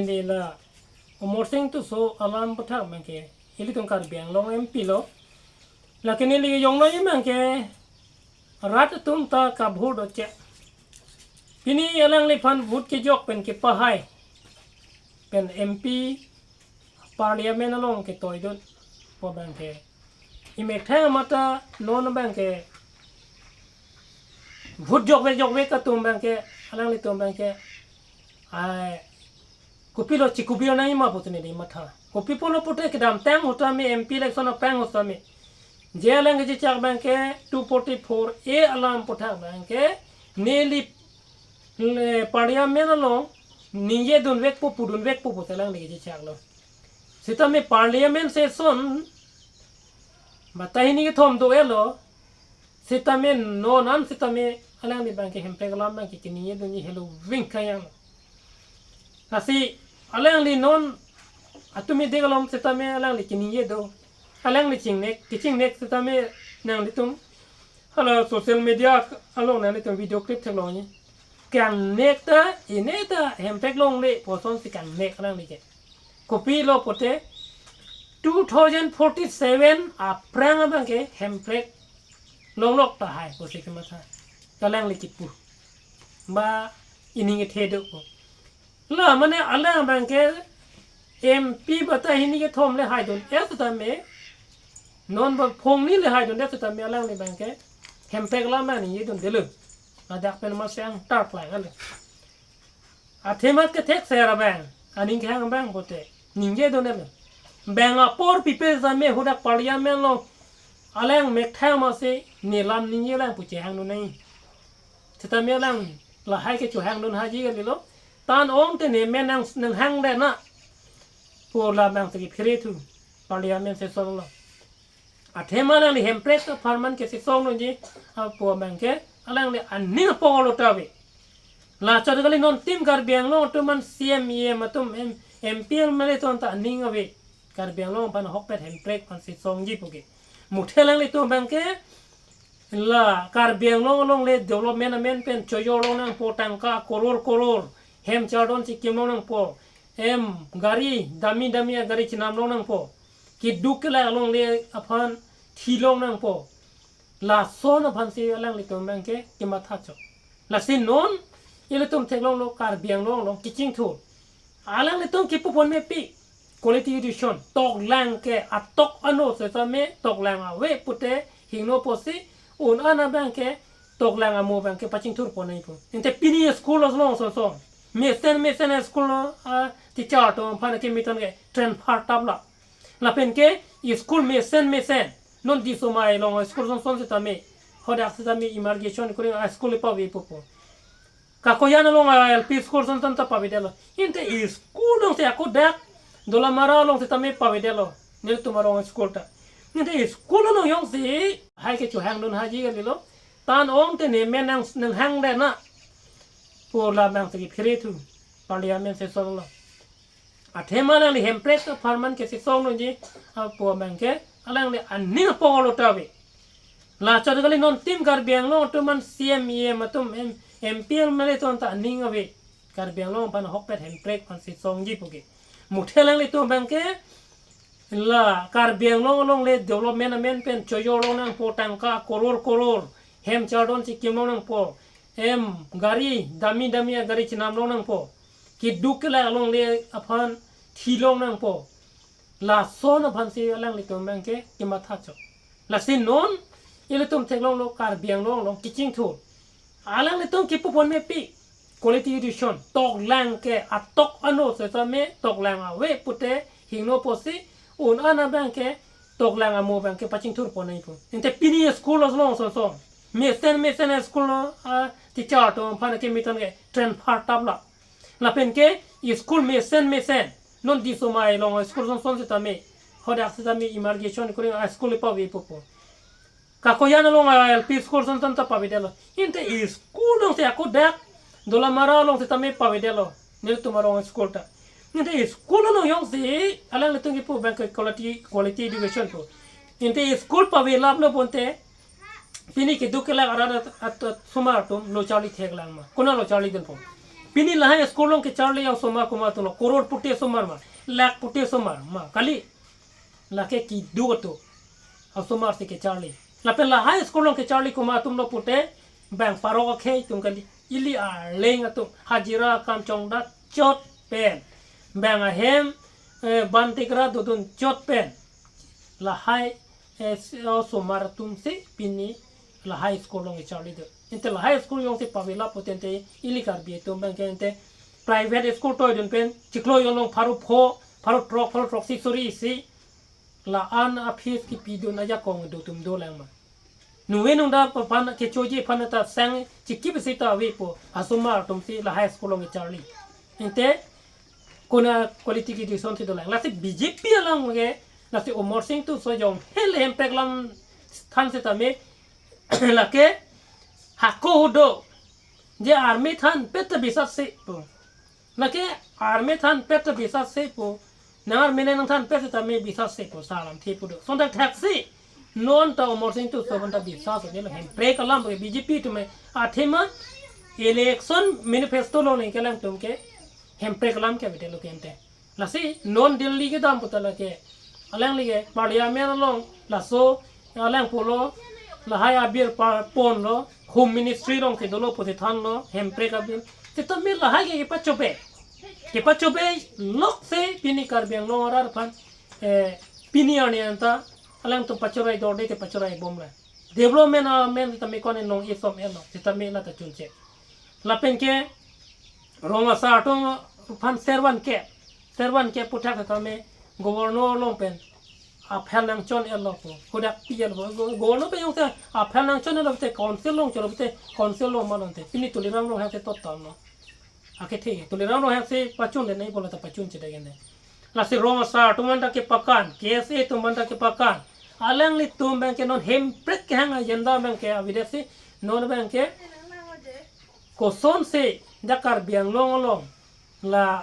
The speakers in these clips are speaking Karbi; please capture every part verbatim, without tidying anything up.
Neli la Amarsing Tisso alam aputhak abangke ilitum Karbi Anglong M P lo. Lake neli jonglo abangke rat atum ta kabhur doche. Pini alangliphan vote kejok pen kepahai pen M P Parliament along ketoidun pu abangke, emethang amat ta non abangke vote jokvek jokvek atum abangke, alanglitum abangke, ai, kopilo chikubir nangji ma pusi neli matha. Kopi pulo pute kedamtang ahut tame, M P election aphrang ahut tame, je alang kechechak abangke two forty-four A alam aputhak abangke neli, le, Parliament along ningjedunvekpo, pudunvekpo pusi alangli kechechaklo. Sitame Parliament session batai hini kethom do-etlo. Sitame non an sitame alangli abangke hemprek alam abangke keningjedunji helo vingkayang. Lasi alangli non atum idek along sitame alangli keningje do. Alangli chingnek, kechingnek sitame nanglitum hala social media along nanglitum video clip theklongji. Kangnek ta, inek ta hemprek longle pu asonsi kangnek alangli ke. Kopilo pute two thousand forty-seven aphrang abangke hemprek longlok tahai pusi kematha. Alangli kipu. Ba ining kethe do ko. La mane alang abangke M P batai hini kethom le haidun-et sitame, non ba phongni le haidun-et sitame alangli abangke hemprek alam ningjedundelo. Ladak pen masi angtar klai kali. Athema kethekser abang, aning kehang abang pute ningjedun-etlo. Bang apor pipe sitame hadak Parliament along alang methang masi ne lam ningje lang pu chehangdun nangji. Sitame alang lahai ke chehangdun haji kalilo. Tan ong te ne men nang, nanghang de na pu alam abangsi kephere thu Parliament session along. Athema alangli hemprek apharman kesesongdunji apo abangke alangli aning apong lo ta ave. Lachot kali non tim Karbi Anglong atum an C M, E M atum, M-, M P, M L A atum ta aning ave. Karbi Anglong aphan ahokpet hemprek aphan sesongji pu ke. Muthe alanglitum abangke la Karbi Anglong along le development amen pen chojor long nangpo, tangka koror koror hem chardon chikim long nangpo, em gari dami dami agari chenam long nangpo, keduk kelak alongle aphan thi long nangpo. Lason aphansi alanglitum abangke kematha chok. Lasi non ilitum theklonglo Karbi Anglong along kechingthur. Alanglitum kipu ponme pi quality education. Toklang ke atok ano sitame toklang ave pute hingno pusi un-an abangke toklang amo abangke pachingthur pon nangpo. Ante pini school along song song, mesen mesen school along a teacher atum aphan ke miton ke transfer tap la. Lapen ke school mesen mesen. Non Disomai along school song song sitame, hadak sitame immigration kuring a school paveppo. Kakoyan along a L P school song song ta pavedetlo. Ante school alongsi ako dak Dolamara along sitame pavedetlo. Nelitum arong school ta. Ante school along jongsi hai ke chehangdun haji kalilo. Tan ong te ne men nang, nanghang de na pu alam abangsi kephere thu Parliament session along. Athema alangli hemprek apharman kesesongdunji apo abangke alangli aning apong lo ta ave. Lachot kali non tim Karbi Anglong atum an C M, E M atum, M-, M P, M L A atum ta aning ave. Karbi Anglong aphan ahokpet hemprek aphan sesongji pu ke. Muthe alanglitum abangke la Karbi Anglong along le development amen pen chojor long nangpo, tangka koror koror hem chardon chikim long nangpo, em gari dami dami agari chenam long nangpo, keduk kelak alongle aphan thi long nangpo. Lason aphansi alanglitum abangke kematha chok. Lasi non ilitum theklonglo Karbi Anglong along kechingthur. Alanglitum kipu ponme pi quality education. Toklang ke atok ano sitame toklang ave pute hingno pusi un-an abangke toklang amo abangke pachingthur pon nangpo. Ante pini school along song song, mesen mesen school along a teacher atum aphan ke miton ke transfer tap la. Lapen ke school mesen mesen. Non Disomai along school song song sitame, hadak sitame immigration kuring a school paveppo. Kakoyan along a L P school song song ta pavedetlo. Ante school alongsi ako dak Dolamara along sitame pavedetlo. Nelitum arong school ta. Ante school along jongsi alanglitum kipu abangke quality, quality education pu. Ante school pavelaplo bonte pini keduk kelak arat at, at, at sumar atum lo charli theklang ma. Konat lo charlidunpo? Pini lahai school along kecharli osomar komat atumlo, crorepati osomar ma, lakhpati osomar ma, kali. Lake keduk atum osomar si kecharli. Lapen lahai school along kecharli komat atumlo pute, bang parok akhei atum kali. Ili arleng atum hajira akam chongdat chot pen, bang ahem, eh, ban tikra dodun chot pen, lahai, eh, s-, osomar atum si pini lahai school along kecharli do. Ante lahai school jongsi pavela pute ante ili Karbi atum abangke ante private school toidun pen chiklo jong along pharo pho, pharo throk, pharo throksi suri isi la-an a-fees kipidun ajakong do atum dolang ma. Nungve nungda aphan kechoji aphan ta sang chikip si ta avepo, osomar atum si lahai school along kecharli. Ante konat quality education si dolang. Lasi B J P along ke, lasi Amarsing Tisso jong hel Hemprek alam than setame, lake hako hudo, je army thanpet ta bisas si pu. Lake army thanpet ta bisas si pu. Nang army nangthanpet setame bisas si pu, salam thi pu do. Sontak thaksi non ta Amarsing Tisso aphan ta bisas si lo, Hemprek alam ke B J P atum athema election manifesto along nangkelang atum ke Hemprek alam ke bete lo ke ante. Lasi non Delhi kedam puta lake, alangli ke Parliament along laso alang pulo, lahai a-bill pa ponlo, Home Ministry along si dolo pusi thanlo, Hemprek a-bill. Setame lahai ke kepachobei, kepachobei lok si pini Karbi Anglong arat aphan, eh, pini arni anta alangtum pachorai dorde te pachorai bomlo. Development amen setame ko-an nong isom elo, setame la ta chunche. Lapen ke rong asar atum aphan servan ke, servan ke puthak setame governor along pen aphel nangchon elo ko, kodak pi elo ko, go-, governor pen jongsi aphel nangchon elo te council along cholo te council along malon te. Pini Tuliram Ronghang si tot tam lo. Ake the, Tuliram Ronghang si pachun le nai bola ta pachun chedek ende. Lasi rong asar atum anta kepakan, K S A atum anta kepakan. Alanglitum abangke non Hemprek kehang agenda abangke avedet si non abangke kosonsi dak Karbi Anglong along la,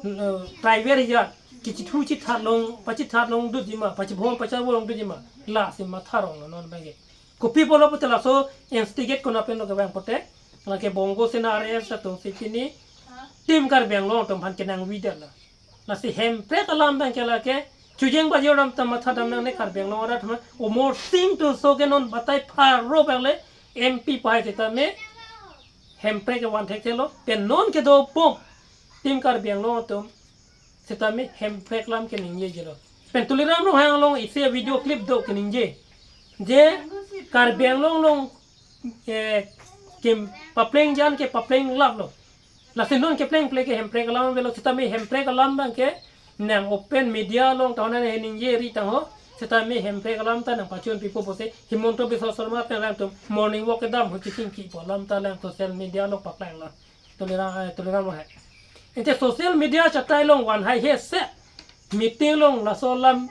la tribal area kechithu chithat long, pachithat long dutji ma, pachibom pachabo long dutji ma, lasi matha rong lo non abangke. Kopi pulo pute laso instigate konat pen lo kevang pute, lake Bongo Sena R S S atum si pini Team Karbi Anglong atum aphan kenangvedet lo. Lasi Hemprek alam abangke lake chojeng bajor dam ta matha dam nangne Karbi Anglong arat atum. Amarsing Tisso ke non batai pharo bang le M P pahai setame Hemprek ke van thekthelo. Pen non kedo pum Team Karbi Anglong atum setame Hemprek alam keningje jelo. Pen Tuliram Ronghang along isi video clip do keningje. Je Karbi Anglong along, eh, kim papleng jan ke papleng lap lo. Lasi non kepleng ple ke Hemprek alam avelo, setame Hemprek alam abangke nang open media along tahun ane ningje ri tangho, setame Hemprek alam ta nangpachun pipo pusi Himanta Biswa Sarma pen alangtum morning walk kedam ho chesingkipo alam ta lang social media along papleng lo. Tuliram, eh, Tuliram Ronghang. Ante social media chatai along van haihe se, meeting along laso alam,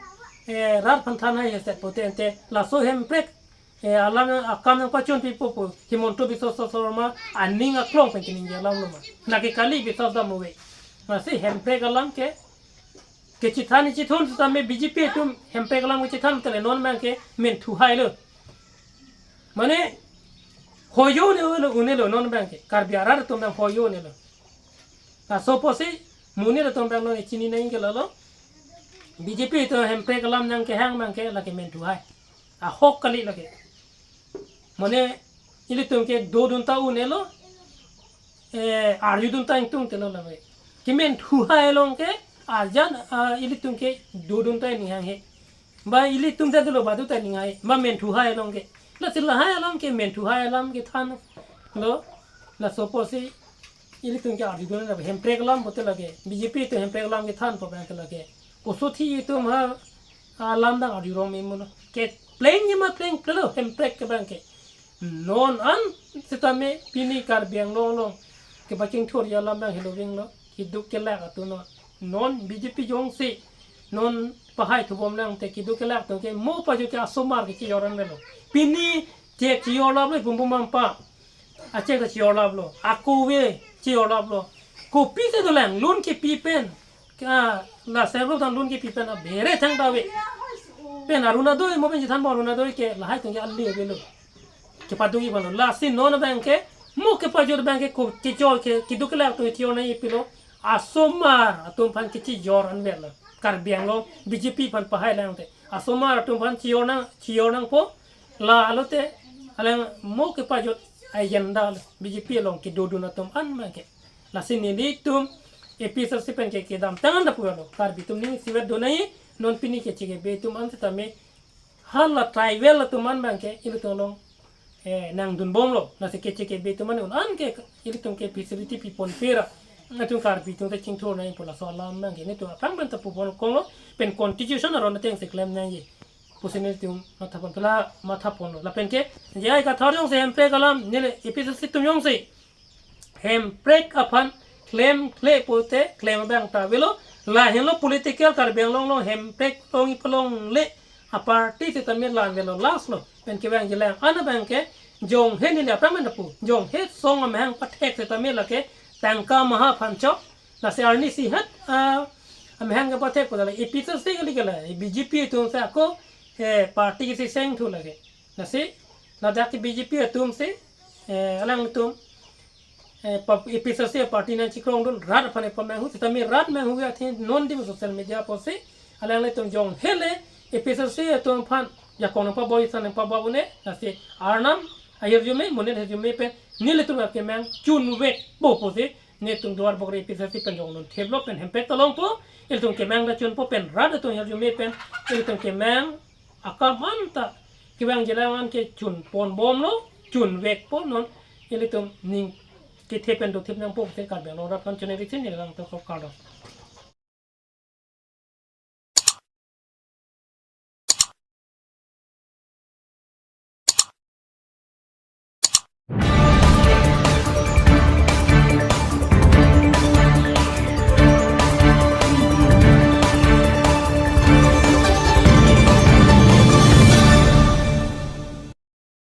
eh, rat aphan than haihe se pute ante laso Hemprek, eh, alam akam nangpachun pipo pu Himanta Biswa Sarma aning aklong pen keningje alam lo ma. Lake kali bisas dam ave. Lasi Hemprek alam ke, kechithan chithun setame B J P atum Hemprek alam kechithan tele non abangke menthu hai lo. Mane hoyo ne lo, une lo non abangke. Karbi arat atum abang hoyo ne lo. Laso pusi monit atum abang non chini nai ke lalo. B J P atum Hemprek alam nangkehang abangke lake menthu hai. Ahok kali lake. Mane ilitum ke dodun ta un-elo, eh, arjudun ta ingtungte lo lake. Kementhu hai along ke ajan, ah, ilitum ke dodun ta ning hanghe. Ba ilitum ta dolo badu ta ning hai. Ba menthu hai along ke. Lasi lahai alam ke menthu hai alam kethan lo. Laso pusi ilitum ke arjudun lo Hemprek alam pute lake. B J P atum Hemprek alam kethanpo abangke lake. Koso thi itum ha alam dang arjurong me muno. Kepleng ye ma pleng plelo Hemprek ke abangke. Non an setame pini Karbi Anglong along kepachingthurji alam abang helo vinglo. Keduk kelak atum non. Non B J P jongsi non pahai thubom lang te keduk kelak atum ke mo paju ke asomar ke chejor an avelo. Pini chek chejor laplo, pumpum ampa. Achek ta chejor laplo. Ako ave chejor laplo. Kopisi dolang, loan kepi pen. Ke, ah, la servo dan loan kepi pen abere thangta ave. Pen Orunodoi, mo pen chethanpo Orunodoi ke lahai atum ke ale avelo. Kepadunji abang lo. Lasi non abangke Mo kepajut abang ke ko kejor ke keduk kelak atum chejor nangji pilo. Asomar atum aphan kechejor anvet lo. Karbi Anglong B J P aphan pahai lang te. Asomar atum aphan chejor nang, chejor nangpo. La alote alang mo kepajut agenda lo. B J P along kedodun atum an abang ke. Lasi nelitum A P H L C pen ke kedamtang an ta pulo. Karbi atum ning isivet do nangji, non pini kechekebe atum an setame hala tribal atum an abang ke ilitum along, eh, nangdunbomlo. Lasi kechekebe atum an un-an ke ilitum ke facility pipon pera. Atum Karbi atum ta chingthur nangji pu laso alam abang ke nelitum aphrang pen ta pupon konglo, pen constitution aron ateng si klem nangji pusi nelitum mathapon pela mathaponlo. Lapen ke J I Kathar jongsi Hemprek alam, neli A P H L C atum jongsi Hemprek aphan klemkle pulote klem abang ta avelo. Lahenlo political Karbi Anglong along Hemprek longji palongle aparty setame la-an avelo, last lo. Pen kevangjilang an abang ke jonghe neli aphrang pen ta pu, jonghe song amahang pathek setame lake tangka maha aphan chok. Lasi arnisi hat, ah, amahang kepathek pu la A P H L C kali ke la B J P atum si ako, eh, party kisi seng thu lake. Lasi ladak ke B J P atum si, eh, alangtum, eh, pa-, A P H L C aparty nangchekrongdun, rat aphan epamanghu, setame rat manghu athe non dim social media pusi alanglitum jonghe le A P H L C atum aphan jakong nangpaboi, isan nangpaboi une, lasi Arnam ahirjume, monit ahirjume pen nelitum akemang chunvekpo pusi nelitum Duarbagori A P H L C pen jongdun theplo, pen Hemprek ta longpo, ilitum kemang ta chunpo, pen rat atum ahirjume pen ilitum kemang akam an ta kevangjilang an ke chunponbomlo, chunvekpo, non ilitum ning kethe pen dothip nangpo pusi Karbi Anglong rat aphan choneri si neli alangtum kardom.